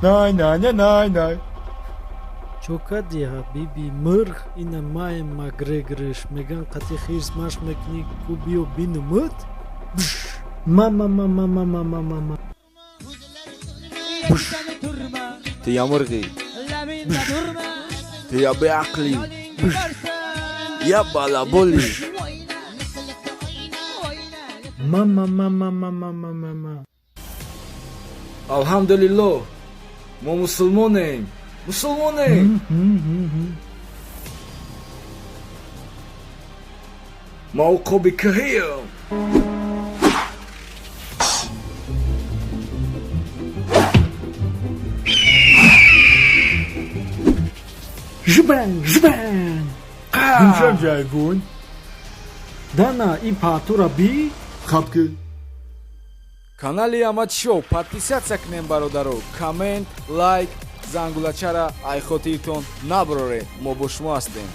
Най, най, най, най, най. Чо кардӣ, ҳабиби мурғ? Ина маем Макгрегорш. Меган, қати хирс машқ мекунӣ, ку биё бинумуд. Ма-ма-ма-ма-ма-ма-ма-ма. Ты я мурғӣ. Ты я беақлӣ. Я балаболӣ. Ма-ма-ма-ма-ма-ма-ма-ма. Алҳамдулиллоҳ, мо мусулмонем, мусулмонем. Ма уқоби кӯҳием. Жбан, жбан. Гумшам ҷайвон. Дана, и паътура би. Хапки. Канали Амад Шоу подписаться кунем, бародаро. Коммент, лайк, зангулачара ай хотиртон наброред. Мо бо шумо ҳастем.